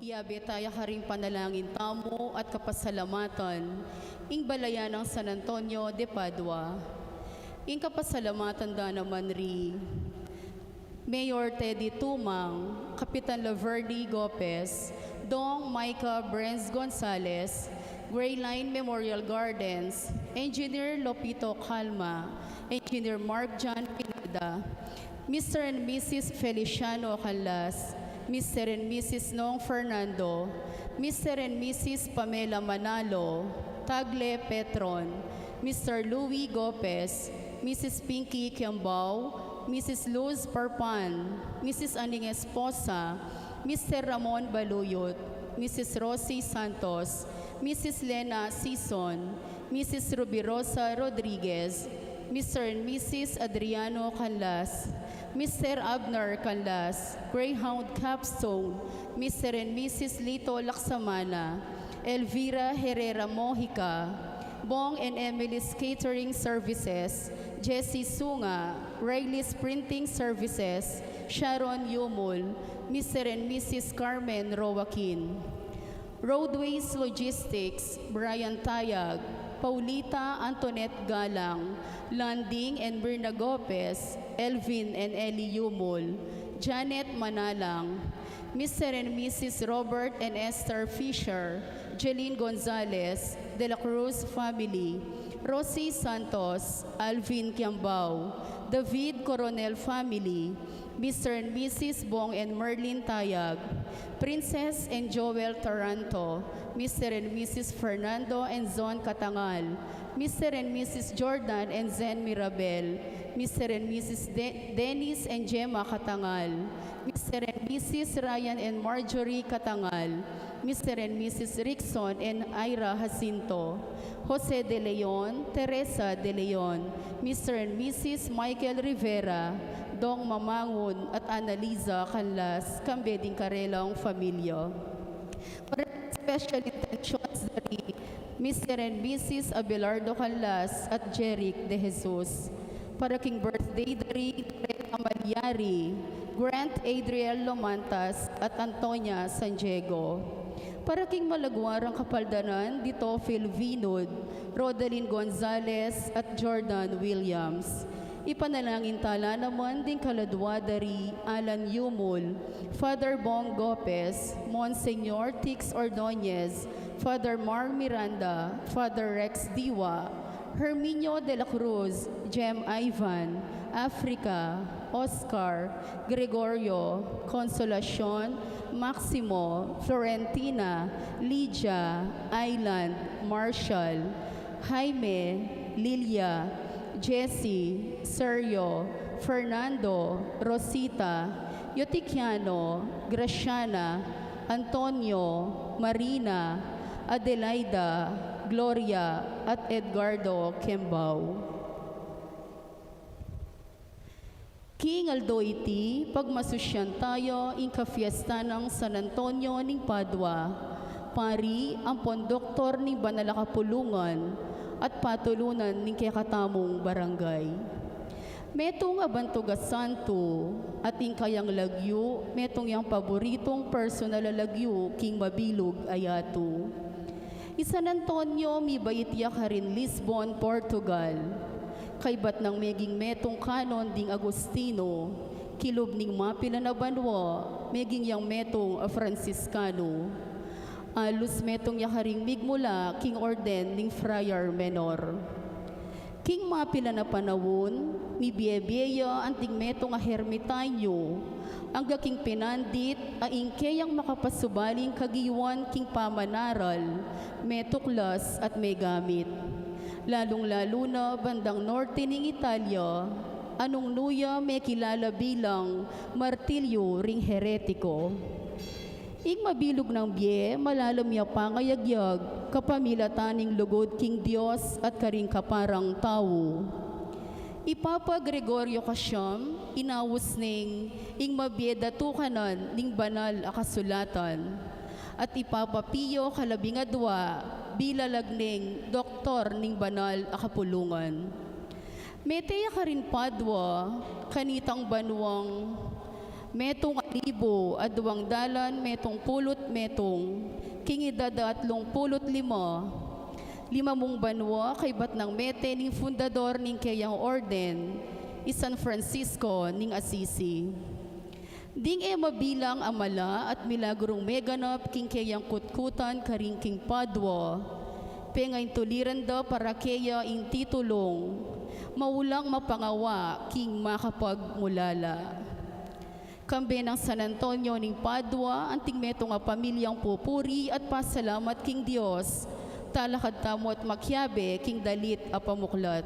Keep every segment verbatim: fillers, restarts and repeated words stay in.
Iyabe taya karing panalangin tamu at kapasalamatan ing balayan nang San Antonio de Padua. Ing kapasalamatan da naman ri Mayor Teddy Tumang, Kapitan Laverny Gopez, Dong Micah Brenz Gonzalez, Greyline Memorial Gardens, Engineer Lopito Calma, Engineer Mark John Pineda, Mister and Missus Feliciano Canlas, Mister and Missus Nong Fernando, Mister and Missus Pamela Manalo, Tagle Petron, Mister Louis Gopez, Missus Pinky Kiambao, Missus Luz Parpan, Missus Aning Esposa, Mister Ramon Baluyot, Missus Rosie Santos, Missus Lena Sison, Missus Rubirosa Rodriguez, Mister and Missus Adriano Canlas, Mister Abner Canlas, Greyhound Capstone, Mister and Missus Lito Laksamana, Elvira Herrera Mojica, Bong and Emily's Catering Services, Jessie Sunga, Riley's Printing Services, Sharon Yumul, Mister and Missus Carmen Roaquin. Roadways Logistics, Brian Tayag, Paulita Antoinette Galang, Landing and Mirna Gopez, Elvin and Ellie Yumul, Janet Manalang, Mister and Missus Robert and Esther Fisher, Jeline Gonzalez, De La Cruz family, Rosie Santos, Alvin Kiambao, David Coronel family, Mister and Missus Bong and Merlin Tayag, Princess and Joel Taranto, Mister and Missus Fernando and Zon Katangal, Mister and Missus Jordan and Zen Mirabel, Mister and Missus De- Dennis and Gemma Katangal, Mister and Missus Ryan and Marjorie Katangal, Mister and Missus Rickson and Ira Jacinto, Jose De Leon, Teresa De Leon, Mister and Missus Michael Rivera, Dong Mamangun at Annalisa Canlas, kambe ding karelang familia. Para special intentions dari Mister and Missus Abelardo Canlas at Jeric De Jesus. Para king birthday dari Loretta Malyari, Grant Adriel Lomantas at Antonia San Diego. Para king malagwa rang kapaldanan di Tofil Vinud, Rodalyn Gonzalez at Jordan Williams. Ipanalangin tala naman ding kaladwa dari Alan Yumul, Father Bong Gopez, Monsignor Tix Ordonez, Father Mar Miranda, Father Rex Diwa, Herminio de la Cruz, Jem Ivan, Africa, Oscar, Gregorio, Consolacion, Maximo, Florentina, Lydia, Island, Marshall, Jaime, Lilia, Jesse, Sergio, Fernando, Rosita, Yoticiano, Graciana, Antonio, Marina, Adelaida, Gloria, at Edgardo Kembao. King aldo iti, pagmasusyan tayu ing kafiesta nang San Antonio ning Padua, pari ampon doktor ning banal a kapulungan at patulunan ning kekatamung barangay. Metung a bantug a santu, at ing kayang lagyu, metung yang paboritung personal a lagyu king mabilug a yatu. I San Antonio, mibait ya karin Lisbon, Portugal. Kaybat nang meging metung kanon ding Agustino, kilub ning mapilan a banua, meging yang metung a Franciscano. Alus metung ya karing migmula king orden ning Friar Menor. King mapilan a panaun, mibie-bie ya anting metung a hermitanyo, angga king pinandit a ing keyang makapasubaling kagiyuan king pamanaral, metuklas at megamit. Lalung-lalu na bandang norte ning Italia, a nung nu ya mekilala bilang martilyo ring heretiko. Ing mabilug nang bie, malalam ya pangayagyag, kapamilatan ning lugud king Dios at karing kaparang tau. I Papa Gregorio Kasiam, inaus neng ing mabie datukanan ning banal a kasulatan. At i Papa Pio Kalabingadua, bilalag neng doktor ning banal a kapulungan. Mete ya karin Padua, kanitang banuang Metung alibu, aduang dalan, metung pulu't metung, king idad atlung pulu't lima. Limamung banua, kaybat nang mete ning fundador ning keyang orden, i San Francisco ning Assisi. Ding e mabilang a mala at milagrung meganap king keyang kutkutan karin king Padua, pengaintuliran da para keya ing titulung maulang mapangawa king makapagmulala. Kambe nang San Antonio ning Padua, anting metung a pamilyang pupuri at pasalamat king Dios. Talakad tamu at makiabe king dalit a pamuklat.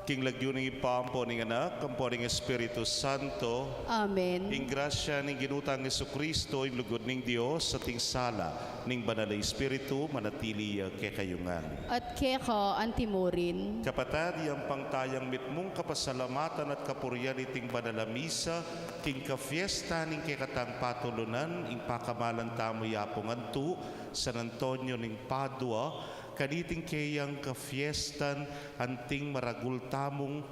King lagyu ning Ibpa, ampo ning Anak, ampo ning Espiritu Santo. Amen. Ing grasya ning Ginu tang Jesucristo, ing lugud ning Dios, at ing sala ning Banal a Espiritu, manatili ya kekayu ngan. At keka antimurin. Kapatad, yampang tayang mitmung kapasalamatan at kapurian iting banal a misa, king kafiesta ning kekatang patulunan, ing pakamalan tamu i Apung Antu, San Antonio ning Padua, kaniting keyang kafiestan, anting maragul tamung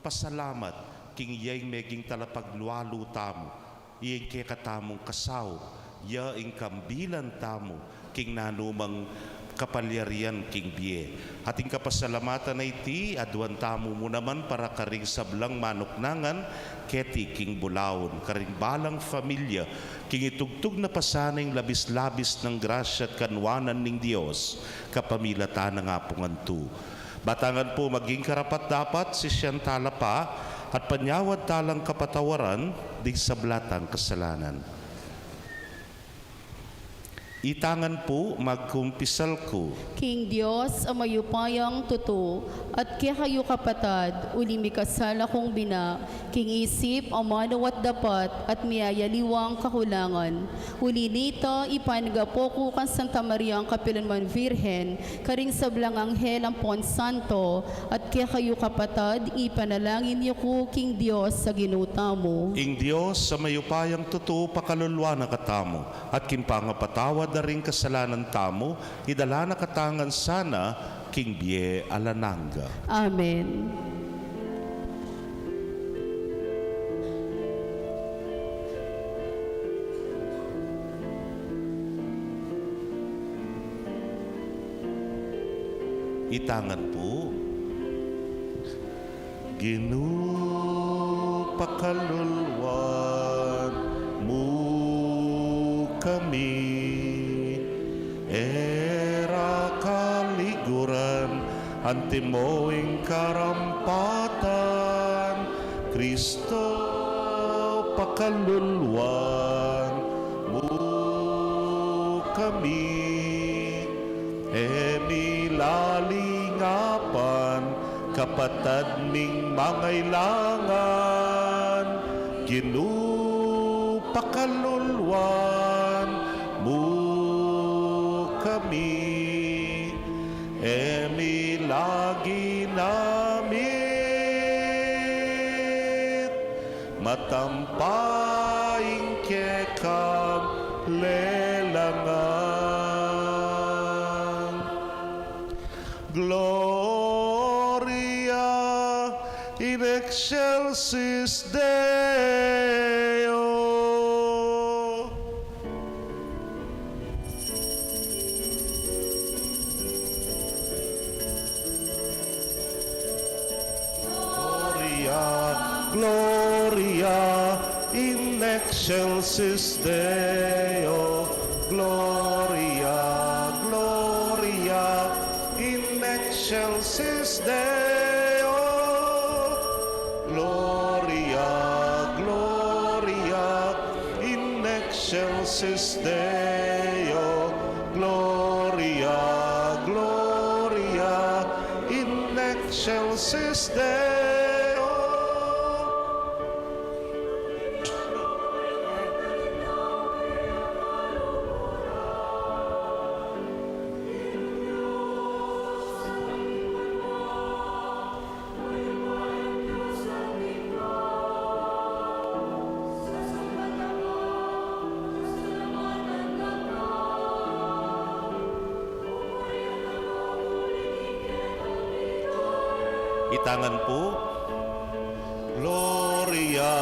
pasalamat, king ya ing meging talapaglualu tamu, ya ing kekatamung kasaup, ya ing kambilan tamu, king nanumang kapalyarian king bie. At ing kapasalamatan a iti, aduan tamu mu naman para karing sablang manuknangan, keti king bulaun, karing balang familia, king itugtug na pa sana ing labis-labis nang grasya at kanuanan ning Dios, kapamilatan nang Apung Antu. Ba tangan pu maging karapat-dapat sisian tala pa at panyawad talang kapatawaran ding sabla tang kasalanan. Itangan pu, magkumpisal ku king Dios a mayupayang tutu, at kekayu kapatad, uli mikasala kung bina, king isip, amanu at dapat, at miyayaliwang kakulangan. Uli nita, ipanyawad ku kang Santa Mariang kapilanman Virgen, karing sablang anghel ampon santo, at kekayu kapatad, ipanalangin yu ku king Dios a Ginu tamu. Ing Dios a mayupayang tutu pakaluluan na katamu, at king pangapatawad da ring kasalanan tamu, idala na katamu ngan sana king bie alang angga. Amen. Itangan pu. Ginu, pakaluluan mu kami, e ra kaliguran, antimo ing karampatan, Kristo, pakaluluan mu kami. E mi lalingapan kapatad ming mangailangan, Ginu, pakaluluan mu kami. E mi lalingapan matampa ing kekang lelangan. Gloria in excelsis Deo. Gloria, Gloria in excelsis Deo. Gloria, Gloria in excelsis Deo. Gloria, Gloria in excelsis Deo. Gloria, Gloria in excelsis Deo. Itangan pu. Gloria,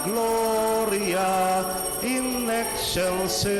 Gloria in excelsis